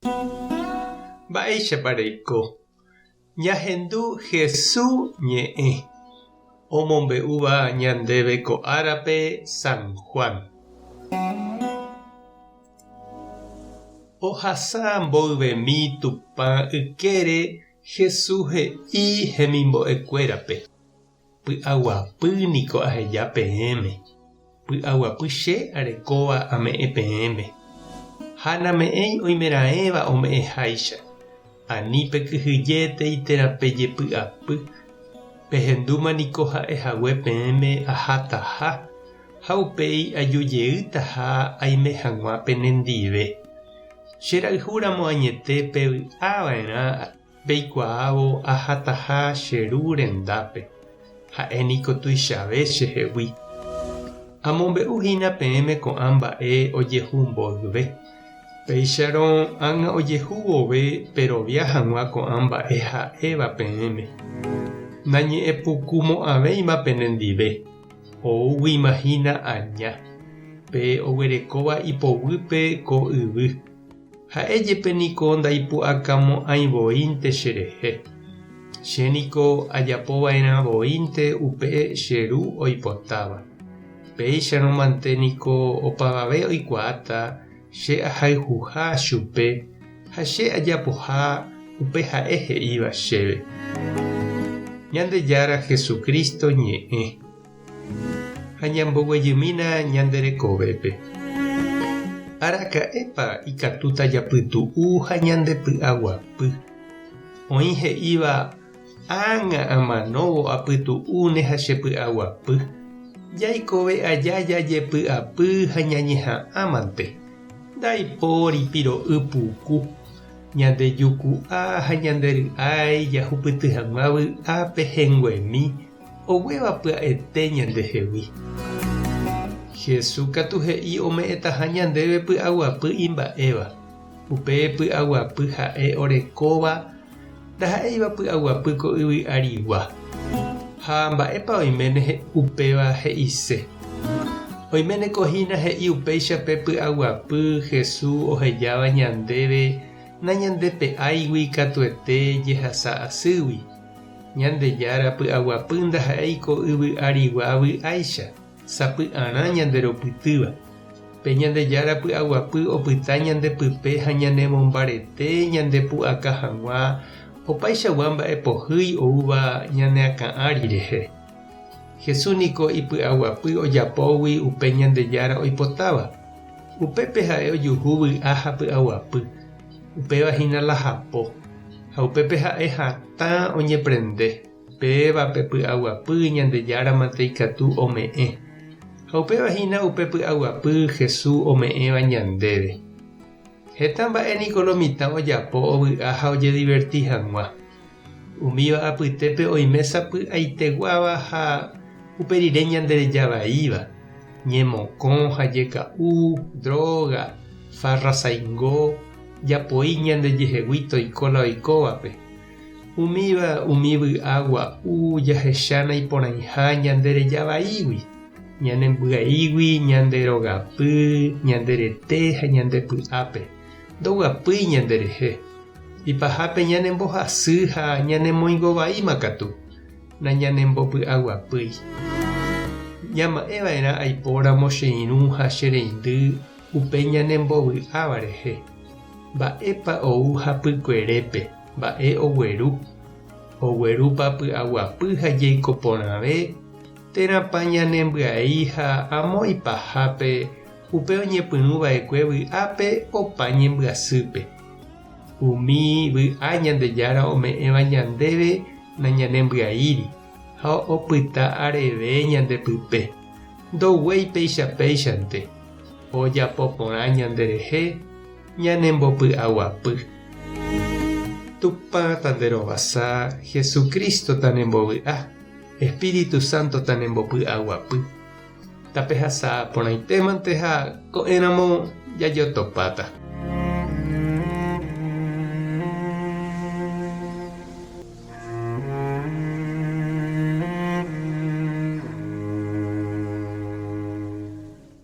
Mba'éichapa reiko? Ñahendu Hesu ñe'ẽ omombe'úva ñandéve ko árape San Juan. Ohasa mboyvemi Tupã ykére Hesu he'i hemimbo'ekuérape. Py'aguapy niko aheja peẽme, py'aguapy che arekóva ame'ẽ peẽme, ha name'ẽi oimeraẽva ome'ẽháicha. Ani pekyhyjétei térã pejepy'apy, pehendúma niko ha'e hague peẽme ahataha ha upéi aju jeýtaha aime hag̃ua penendive. Che rayhúramo añete pevy'a va'erã Peikuaávo ahataha che Ru rendápe, ha'e niko tuichave chehegui. Amombe'u hína peẽme ko'ã mba'e ojehu mboyve. Péicharõ ág̃a ojehu vove perovia hag̃ua ko'ã mba'e ha'éva peẽme. Nañe'ẽpukumo'ãvéima penendive, oúguima hína aña, pe oguerekóva ipoguýpe ko yvy. Ha'e jepe niko ndaipu'akamo'ãi voínte cherehe. Che niko ajapova'erã voínte upe che Ru oipotáva. Péicharõ mante niko opavave oikuaáta che ahayhuha chupe ha che ajapoha upe ha'e he'íva chéve. Ñandejára Jesucristo ñe'ẽ. Ha ñamboguejymína ñande rekovépe. Araka'épa ikatúta japytu'u ha ñandepy'aguapy? Oĩ he'íva, Ág̃a amanóvo apytu'úne ha chepy'aguapy. Jaikove aja jajepy'apy ha ñañeha'ãmante. Ndaipóri piro'y puku. Ñande juku'a ha ñande ry'ái jahupyty hag̃ua vy'a pehẽnguemi Oguéva pya'ete ñandehegui. Jesús katu he'i ome'ẽtaha ñandéve py'aguapy imba'éva. Upe py'aguapy ha'e orekóva ndaha'éiva py'aguapy ko yvy arigua. Ha mba'épa oiméne upéva he'ise? Oiméneko hína he'i upéicha pe py'aguapy Jesús ohejáva ñandéve nañandepe'áigui katuete jehasa asýgui. Ñandejára py'aguapy ndaha'éi ko yvy arigua vy'áicha, sapy'arã ñanderopytýva. Pe Ñandejára py'aguapy opyta ñande pype ha ñanemombarete ñandepu'aka hag̃ua opaichagua mba'e pohýi oúva ñane akã ári rehe. Jesús niko ipy'aguapy ojapógui upe Ñandejára oipotáva. Upépe ha'e ojuhu vy'a ha py'aguapy. Upéva hína la hapo. Ha upépe ha'e hatã oñeprende, péva pe py'aguapy Ñandejára mante ikatu ome'ẽ. Ha upéva hína upe py'aguapy Jesús ome'ẽva ñandéve. Heta mba'e niko lo mitã ojapo ovy'a ha ojediverti hag̃ua. Umíva apytépe oime sapy'aiteguáva ha upe rire ñandereja vaíva, ñemokõ ha jeka'u, dróga, farra saingo, japoi ñandejehegui toiko la oikóvape. Umíva umi vy'a gua'u jahecha naiporãiha ñandereja vaígui, ñanembyaígui ñande rogapy, ñande rete ha ñande py'ápe, ndoguapýi ñanderehe. Ipahápe ñanembohasy ha ñanemoingovaíma katu, nañanembopy'aguapýi. Ñama'ẽva'erã aipóramo che irũ ha che reindy upe ñanembovy'áva rehe. Mba'épa ou hapykuerépe, mba'e ogueru? Oguerúpa py'aguapy ha jeiko porãve, térãpa ñanembyai ha amo ipahápe upe oñepyrũva'ekue vy'ápe opa ñembyasýpe? Umi vy'a Ñandejára ome'ẽva ñandéve nañanembyaíri ha opyta areve ñande pype. Ndoguéi péicha péichante, ojapo porã ñanderehe, ñanembopy'aguapy. Tupã tanderovasa, Jesucristo tanembovy'a, Espíritu Santo tanembopy'aguapy. Tapehasa porãitémante ha ko'ẽramo jajotopáta.